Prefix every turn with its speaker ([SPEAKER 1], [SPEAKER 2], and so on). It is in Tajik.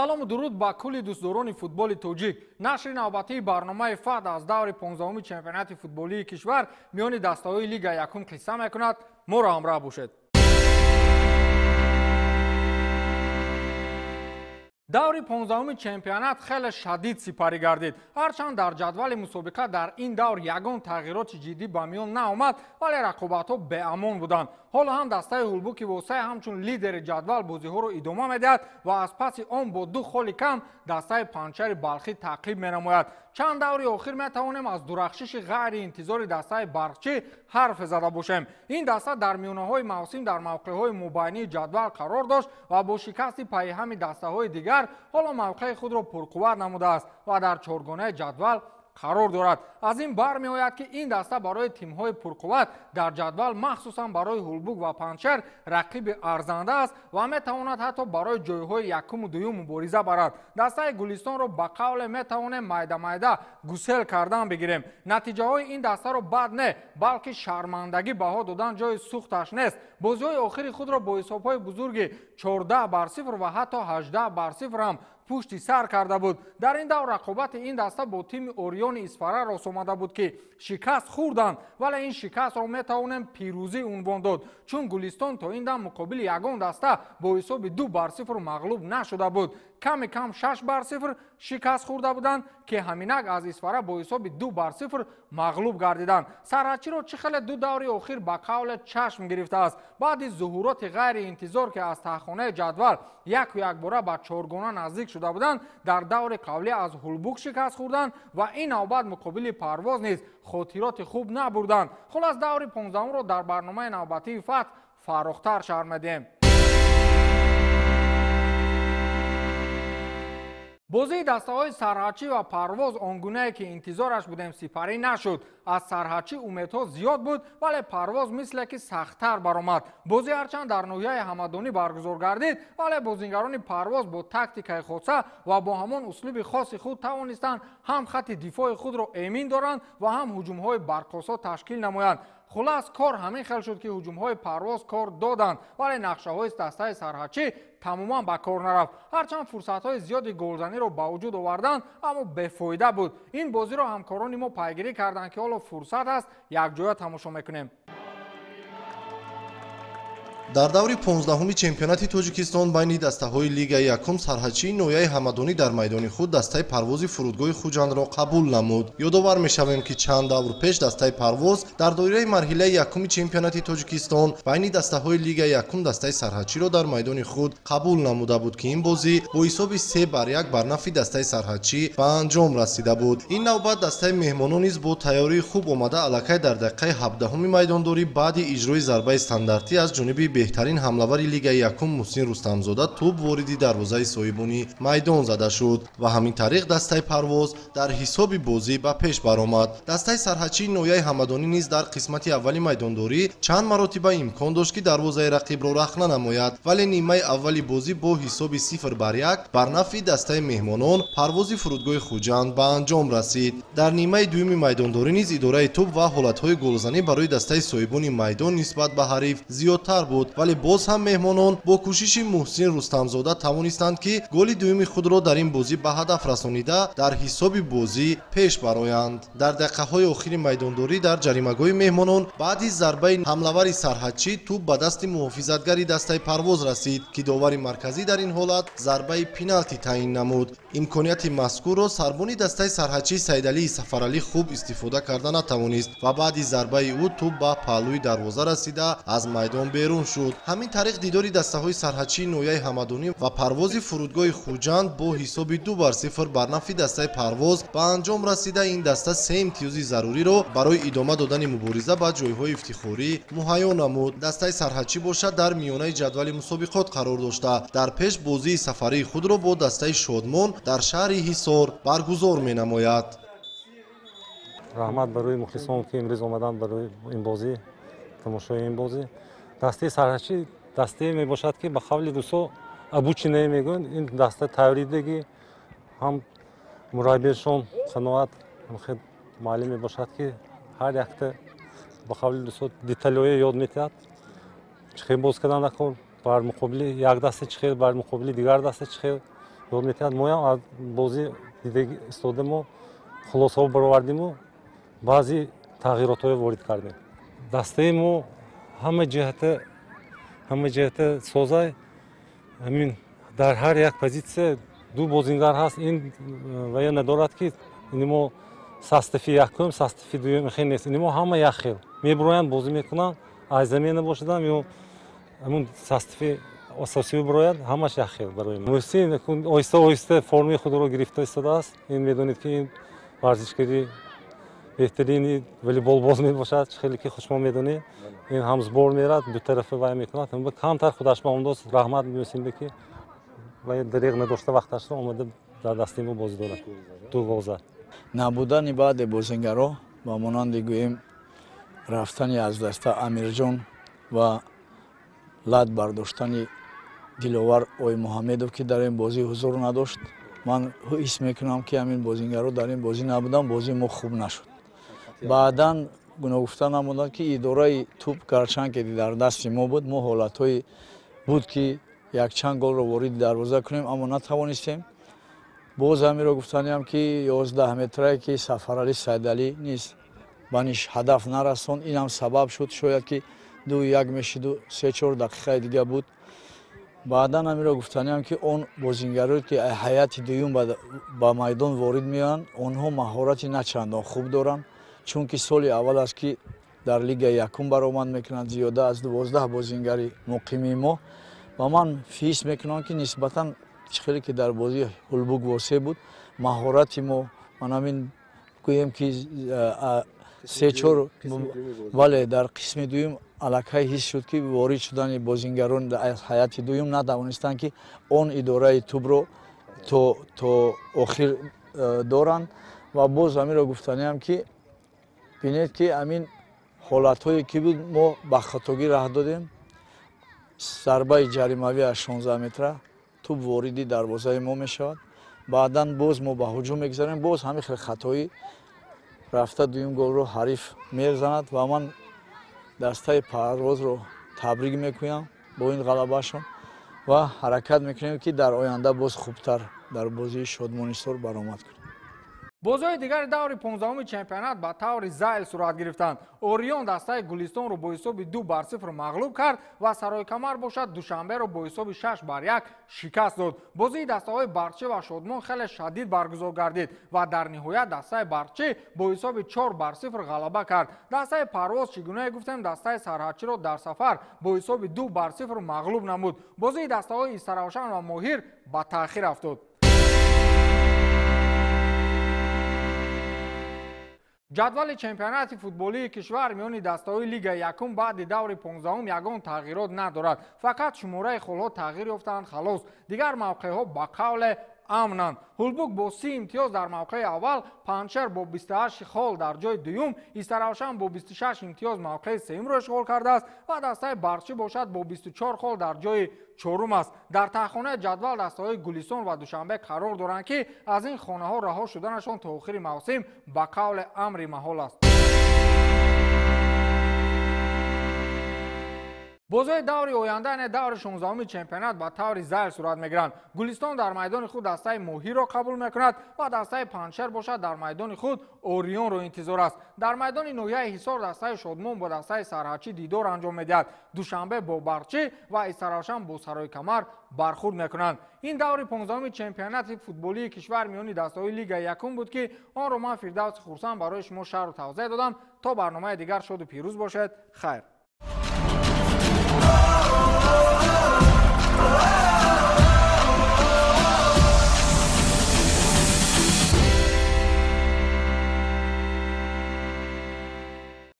[SPEAKER 1] Салому дуруд ба кулли дӯстдорони футболи тоҷик. Нашри навбатии барномаи ФАД аз даври 15-уми чемпионати футболии кишвар миёни дастаҳои лига якум қисса мекунад. Моро ҳамроҳ бошед. Даври 15-уми чемпионат хеле шадид сипарӣ гардид. Ҳарчанд дар ҷадвали мусобиқа дар ин давр ягон тағйироти ҷиддӣ ба миён наомад, вале рақобатҳо беамон буданд. Ҳоло ҳам дастаи Ҳулбуки Восай ҳамчун лидери ҷадвал бозиҳоро идома медиҳад ва аз паси он бо 2 холи кам дастаи Панҷшари Балхӣ таъқиб менамояд. Чанд даври охир метавонем аз дурахшиши ғайриинтизори дастаи Барқчӣ ҳарф зада бошем. Ин даста дар миёнаҳои мавсим дар мавқеъҳои мубайнии ҷадвал қарор дошт ва бо шикасти пайҳами дастаҳои дигар ҳоло мавқеи худро пурқувват намудааст ва дар чоргонаи ҷадвал қарор дорад. Аз ин бармеояд, ки ин даста барои тимҳои пурқувват дар ҷадвал, махсусан барои Ҳулбук ва Панҷшер, рақиби арзанда аст ва метавонад ҳатто барои ҷойҳои якуму дуюм мубориза барад. Дастаи Гулистонро ба қавле метавонем майда-майда гусел кардан бигирем. Натиҷаҳои ин дастаро бад не, балки шармандагӣ баҳо додан ҷои сӯхташ нест. Бозиҳои охири худро бо ҳисобҳои бузурги 14-0 ва ҳатто 18-0 ҳам пушти сар карда буд. Дар ин давр рақобати ин даста бо тими Ориони Исфара рост омада буд, ки шикаст хӯрданд, вале ин шикастро метавонем пирӯзӣ унвон дод, чун Гулистон то ин дам муқобили ягон даста бо ҳисоби 2-0 мағлуб нашуда буд. Ками кам 6-0 шикаст хӯрда буданд, ки ҳаминак аз Исфара бо ҳисоби 2-0 мағлуб гардиданд. Сарҳадчиро чӣ хеле ду даври охир ба қавле чашм гирифтааст. Баъди зуҳуроти ғайриинтизор, ки аз таҳхонаи ҷадвал яку якбора ба чоргона наздик шуда буданд, дар даври қавлӣ аз Ҳулбук шикаст хӯрданд ва ин навбат муқобили Парвоз низ хотироти хуб набурданд. Хулас, даври 15-умро дар барномаи навбатии ФАД фаррохтар шарҳ медиҳем. Бозии дастаҳои Сарҳадчӣ ва Парвоз он гунае ки интизораш будем сипарӣ нашуд. Аз Сарҳадчӣ умедҳо зиёд буд, вале Парвоз мисле ки сахттар баромад. Бозӣ ҳарчанд дар ноҳияи Ҳамадонӣ баргузор гардид, вале бозингарони Парвоз бо тактикаи хоса ва бо ҳамон услуби хоси худ тавонистанд ҳам хатти дифои худро эмин доранд ва ҳам ҳуҷумҳои барқосо ташкил намоянд. Хулас, кор ҳамин хел шуд, ки ҳуҷумҳои Парвоз кор доданд, вале нақшаҳои дастаи Сарҳадчӣ тамоман ба кор нарафт. Ҳарчанд фурсатҳои зиёди голзаниро ба вуҷуд оварданд, аммо бефоида буд. Ин бозиро ҳамкорони мо пайгирӣ карданд, ки ҳоло фурсат аст, якҷоя тамошо мекунем.
[SPEAKER 2] Дар даври 15-уми чемпионати Тоҷикистон байни дастаҳои лигаи якум Сарҳадчии ноҳияи Ҳамадонӣ дар майдони худ дастаи Парвози фурудгоҳи Хуҷандро қабул намуд. Ёдовар мешавем, ки чанд давр пеш дастаи Парвоз дар доираи марҳилаи якуми чемпионати Тоҷикистон байни дастаҳои лигаи якум дастаи Сарҳадчиро дар майдони худ қабул намуда буд, ки ин бозӣ бо ҳисоби 3-1 бар нафи дастаи Сарҳадчӣ ба анҷом расида буд. Ин навбат дастаи меҳмонон низ бо тайёрии хуб омада аллакай дар дақиқаи 17-уми майдондорӣ баъди иҷрои зарбаи стандартӣ аз ҷониби беҳтарин ҳамлавари лигаи якум Муҳсин Рустамзода тӯб вориди дарвозаи соҳибони майдон зада шуд ва ҳамин тариқ дастаи Парвоз дар ҳисоби бозӣ ба пеш баромад. Дастаи Сарҳадчии ноҳияи Ҳамадонӣ низ дар қисмати аввали майдондорӣ чанд маротиба имкон дошт, ки дарвозаи рақибро рахна намояд, вале нимаи аввали бозӣ бо ҳисоби 0-1 бар нафи дастаи меҳмонон Парвози фурудгоҳи Хуҷанд ба анҷом расид. Дар нимаи дуюми майдондорӣ низ идораи тӯб ва ҳолатҳои голзанӣ барои дастаи соҳибони майдон нисбат ба ҳариф зиёдтар буд, вале боз ҳам меҳмонон бо кӯшиши Муҳсин Рустамзода тавонистанд, ки голи дуюми худро дар ин бозӣ ба ҳадаф расонида дар ҳисоби бозӣ пеш бароянд. Дар дақиқаҳои охири майдондорӣ дар ҷаримагоҳи меҳмонон баъди зарбаи ҳамлавари Сарҳадчӣ тӯб ба дасти муҳофизатгари дастаи Парвоз расид, ки довари марказӣ дар ин ҳолат зарбаи пеналти таъин намуд. Имконияти мазкурро сарбони дастаи Сарҳадчӣ Саидалии Сафаралӣ хуб истифода карда натавонист ва баъди зарбаи ӯ тӯб ба паҳлӯи дарвоза расида аз майдон берун шуд. Ҳамин тариқ дидори дастаҳои Сарҳадчии ноҳияи Ҳамадонӣ ва Парвози фурудгоҳи Хуҷанд бо ҳисоби 2-0 бар нафи дастаи Парвоз ба анҷом расида ин даста 3 имтиёзи заруриро барои идома додани мубориза ба ҷойҳои ифтихорӣ муҳайё намуд. Дастаи Сарҳадчӣ бошад дар миёнаи ҷадвали мусобиқот қарор дошта, дар пеш бозии сафарии худро бо дастаи Шодмон дар шаҳри Ҳисор баргузор менамояд.
[SPEAKER 3] Раҳмат барои мухлисон, ки имрӯз омаданд барои ин бозӣ, тамошои ин бозӣ. Дастаи Сарҳадчӣ дастае мебошад, ки ба қавли дӯсто обученные мегӯянд. Ин даста тайёридагӣ ҳам мураббиашон қаноат муаллим мебошад, ки ҳар якта ба қавли дӯсто деталҳое ёд метиҳад, чӣ хел боз кардан накор, бар муқобили як даста чӣ хел, бар муқобили дигар даста чӣ хел. Ёд метиҳад, моям аз бозӣ дида истода мо хулосаҳо баровардиму баъзе тағйиротҳое ворид кардем. Дастаи мо ҳама ҷиҳата созай, ҳамин дар ҳар як позитсия ду бозингар ҳаст. Ин вая надорад ки ини мо состави якум, состави дуюм хел нест. Ини мо ҳама як хел мебуроянд, бозӣ мекунанд, аз замена бошадам ё ҳамун состави асосӣ бибурояд, ҳамаш як хел барои мо. Муҳсин оҳиста оҳиста форми худро гирифта истодааст. Ин медонед ки ин варзишгари беҳтарини волейболбоз мебошад, хеле ки хушмо медонед. Ин ҳам сбор мерад, дутарафа вай мекунад. Камтар худаш ба омдост. Раҳмат Муҳсинбе ки вай дареғ надошта вақташро омада дар дасти мо бозӣ дорад. 12.
[SPEAKER 4] Набудани баъде бозингаро ба монанди гӯем рафтани аз даста Амирҷон ва лат бардоштани Диловар Оймуҳаммедов, ки дар ин бозӣ ҳузур надошт, ман ҳис мекунам ки ҳамин бозингаро дар ин бозӣ набуданд, бозии мо хуб нашуд. Баъдан гуфта намуданд ки идораи тӯб гарчанд ки дар дасти мо буд, мо ҳолатҳое буд ки якчанд голро вориди дарвоза кунем, аммо натавонистем. Боз ҳаминро гуфтаниям ки 11 метрае ки Сафаралӣ Сайдалӣ низ ба ниш ҳадаф нарасонд, инам сабаб шуд шояд ки 2-1 мешиду 3-4 дақиқаи дига буд. Баъдан ҳаминро гуфтаниям ки он бозингароне ки ҳайати дуюм ба майдон ворид меоянд, онҳо маҳорати начандон хуб доранд, чунки соли аввал аст ки дар лигаи якум баромад мекунанд, зиёда аз 12 бозингари муқимии мо. Ва ман ҳис мекунам ки нисбатан хеле ки дар бозии Ҳулбук восе буд, маҳорати мо ман ҳамин гӯем ки 3-4, бале, дар қисми дуюм аллакай ҳис шуд ки ворид шудани бозингарон аз ҳайати дуюм натавонистанд ки он идораи тӯбро то охир доранд. Ва боз ҳаминро гуфтаниям ки бинед ки ҳамин ҳолатҳое ки буд мо ба хатогӣ раҳ додем. Зарбаи ҷаримавӣ аз 16 метра тӯб вориди дарвозаи мо мешавад. Баъдан боз мо ба ҳуҷум мегузарем, боз ҳамин хел хатоӣ рафта дуюм голро ҳариф мезанад. Ва ман дастаи Парвозро табрик мекунам бо ин ғалабаашон ва ҳаракат мекунем ки дар оянда боз хубтар дар бозии Шодмонисор баромад кунем.
[SPEAKER 1] Бозиҳои дигари даври 15-уми чемпионат ба таври зайл сурат гирифтанд. Орион дастаи Гулистонро бо ҳисоби 2-0 мағлуб кард ва Саройкамар бошад Душанберо бо ҳисоби 6-1 шикаст дод. Бозии дастаҳои Барқчӣ ва Шодмон хеле шадид баргузор гардид ва дар ниҳоят дастаи Барқчӣ бо ҳисоби 4-0 ғалаба кард. Дастаи Парвоз, чӣ гунае гуфтем, дастаи Сарҳадчиро дар сафар бо ҳисоби 2-0 мағлуб намуд. Бозии дастаҳои Истаравшан ва Моҳир ба таъхир афтод. Ҷадвали чемпионати футболии кишвар миёни дастаҳои лигаи якум баъди даври 15-ум ягон тағйирот надорад. Фақат шумораи холҳо тағйир ёфтаанд, халос. Дигар мавқеъҳо ба қавле амнанд. Ҳулбук бо 30 имтиёз дар мавқеи аввал, Панҷшер бо 28 хол дар ҷои дуюм, Истаравшан бо 26 имтиёз мавқеи сеюмро ишғол кардааст ва дастаи Барқчӣ бошад бо 24 хол дар ҷои чорум аст. Дар таҳхонаи ҷадвал дастаҳои Гулистон ва Душанбе қарор доранд ки аз ин хонаҳо раҳо шуданашон то охири мавсим ба қавле амри маҳол аст. Бозиҳои даври оянда, яъне даври 16-уми чемпионат ба таври зайл сурат мегиранд. Гулистон дар майдони худ дастаи Моҳирро қабул мекунад ва дастаи Панҷшер бошад дар майдони худ Орионро интизор аст. Дар майдони ноҳияи Ҳисор дастаи Шодмон бо дастаи Сарҳадчӣ дидор анҷом медиҳад. Душанбе бо Барқчӣ ва Истаравшан бо Саройкамар бархурд мекунанд. Ин даври 15-уми чемпионати футболии кишвар миёни дастаҳои лигаи якум буд ки онро ман Фирдавси Хурсанд барои шумо шарҳу тавзеҳ додам. То барномаи дигар шоду пирӯз бошед. Хайр.